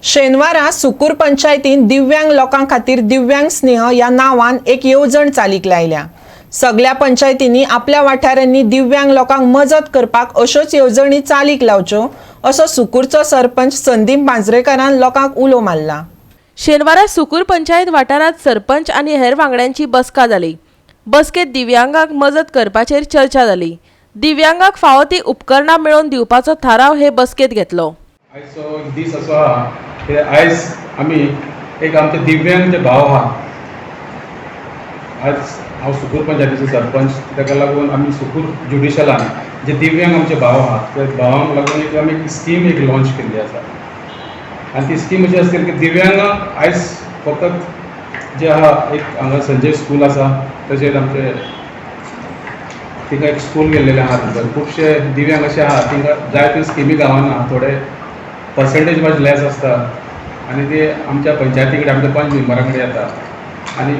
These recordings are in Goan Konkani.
शेनवारा सुकूर पंचायतीन दिव्यांग लोकां खातीर दिव्यांग स्नेह ह्या नांवान एक येवजण चालीक लायल्या. सगल्या पंचायतींनी आपल्या वाठारांनी दिव्यांग लोकांक मजत करपाक अश्योच येवजणी चालीक लावच्यो, असो सुकूरचो सरपंच संदीप मांजरेकारान लोकांक उलो मारला. शेनवारा सुकूर पंचायत वाठारांत सरपंच आनी हेर वांगड्यांची बसका जाली. बसकेत दिव्यांगांक मजत करपाचेर चर्चा जाली. दिव्यांगांक फावो ती उपकरणां मेळोवन दिवपाचो थाराव हे बसकेत घेतलो. आयचो एक दीस असो आहा की आयज आमी एक आमचे दिव्यांग जे भाव आहा, आयज हांव सुकूर पंचायतीचो सरपंच, ताका लागून आमी सुकूर ज्युडिशलान जे दिव्यांग आमचे भाव आहा, त्या भावांक लागून एक आमी एक स्कीम एक लॉन्च केल्ली आसा. आनी ती स्कीम अशी आसतली की दिव्यांगांक आयज फकत जे आहा, एक हांगा संजय स्कूल आसा, तशेंच आमचे थिंगा एक स्कूल गेल्लेलें आहा. थंयसर खुबशे दिव्यांग अशे आहा, तांकां जायत्यो स्किमी गावना, थोडे पर्संटेज वायज लेस आसता आनी ते आमच्या पंचायती कडेन, आमच्या पंच मेंबरा कडेन येता आनी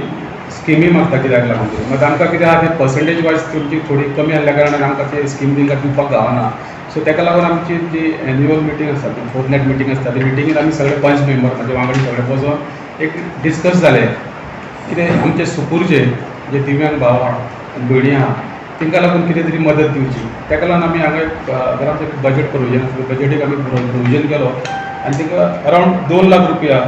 स्किमी मागता. कित्याक लागून तरी मागीर आमकां कितें आहा, ते पर्संटेज वायज तुमची थोडी कमी आहल्या कारणान आमकां ते स्कीम तांकां दिवपाक गावना. सो ताका लागून आमची जी एन्युअल मिटींग आसता, ती फोर्टनायट मिटींग आसता, ती मिटिंगेन आमी सगळे पंच मेंबर, म्हाजे वांगडी सगळे बसोन एक डिस्कस जालें कितें आमचे सुकूरचे जे दिव्यांग भाव आहा आनी भयणी आहा, तांकां लागून कितें तरी मदत दिवची. ताका लागून आमी हांगा एक आमचें बजट प्रोविजन आसलें, बजटीक आमी प्रोविजन केलो आनी तांकां अरावंड 2 लाख रुपया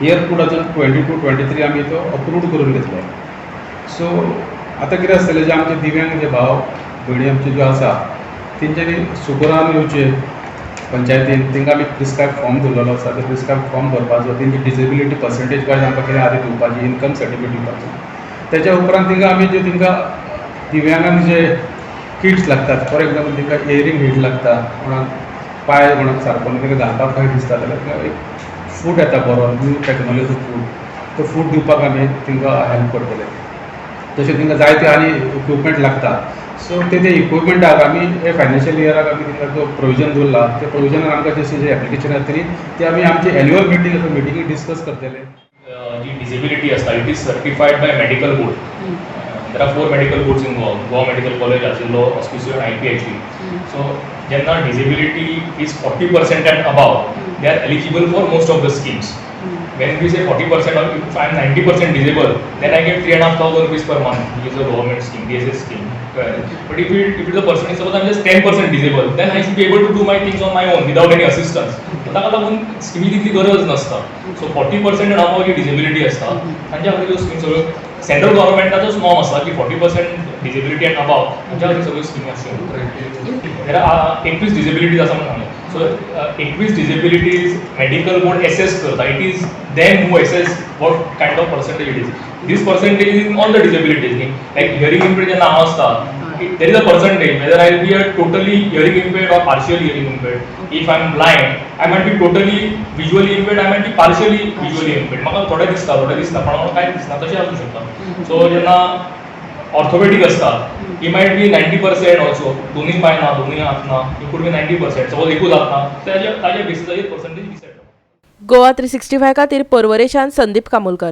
year 2022-23 आमी तो अप्रूव्ड करून घेतलो. सो आतां कितें आसतलें, जे आमचे दिव्यांग जे भाव भयणी आमचे ज्यो आसा, तेंच्यांनी सुकूरान येवचे पंचायतीन. तांकां आमी प्रिस्क्रायब फॉर्म दिल्लेलो आसा. ते प्रिस्क्रायब फॉर्म भरपाचो, तेंची डिसेबिलिटी पर्संटेज वायज आमकां कितें आहा ती दिवपाची, इनकम सर्टिफिकेट दिवपाची. तेच्या उपरांत तांकां आमी जे तांकां दिव्यांगांक जे किट्स लागतात, फॉर एग्जाम्पल तांकां इयरींग एड लागता, कोणाक पांय कोणाक सारको ना, तांकां घालपाक खंय दिसता जाल्यार तांकां एक फूट येता बरो, न्यू टॅक्नोलॉजी फूट, तो फूट दिवपाक आमी तांकां हेल्प करतले. तशें तांकां जायते आनी इक्विपमेंट लागता. सो ते ते इक्विपमेंटाक आमी हे फायनान्शियल इयराक आमी तांकां जो प्रोविजन दवरला, त्या प्रोविजनान आमकां जशी जे एप्लिकेशन जातली, ते आमी आमची एन्युअल मिटींग आसा, मिटिंगेक डिस्कस करतले. जी डिसेबिलिटी आसता, it is certified by medical board. There are four medical boards in Goa: Goa Medical College, Azilo, Hospicio and IPHE. So जेन्ना disability is 40% and above, they are eligible for most of the schemes. When we say 40%, or if I am 90% disabled, then I get 3,500 rupees per month, which is a government scheme, DSS scheme. But if it is a person, suppose I am just 10% disabled, then I should be able to do my things on my own without any assistance. तर ताका लागून स्किमी तितली गरज नासता. सो 40% एंड अबव जी डिसेबिलिटी आसता, तांच्या खातीर ह्यो स्कीम सगळ्यो, सेंट्रल गव्हर्मेंटाचोच नॉर्म आसा की 40% डिसेबिलिटी अँड अबाव तांच्या खातीर सगळ्यो स्किमी आसच्यो. There are 21 disabilities आसा म्हणून सांगलें. So 21 disabilities medical board assess करता. It is them who assess what kind of percentage it is. This percentage is in all the disabilities न्ही. लायक हियरींग इम्पेर्ड जेन्ना हांव आसता, there is a percentage whether I will be a totally hearing impaired or partially hearing impaired. If I am blind, I might be totally visually impaired, I might be partially visually impaired. म्हाका थोडें दिसता, थोडें दिसना, पण म्हाका कांयच दिसना तशें आसूं शकता. सो जेन्ना ऑर्थोपेडीक आसता, he might be 90% also. दोनूय पांय ना, दोनूय हात ना, he could be 90%. Suppose एकूच हात ना, ताज्या बेसिसाचेर पर्संटेज डिसायड. गोवा 365 खातीर पर्वरेच्यान संदीप कामोलकर.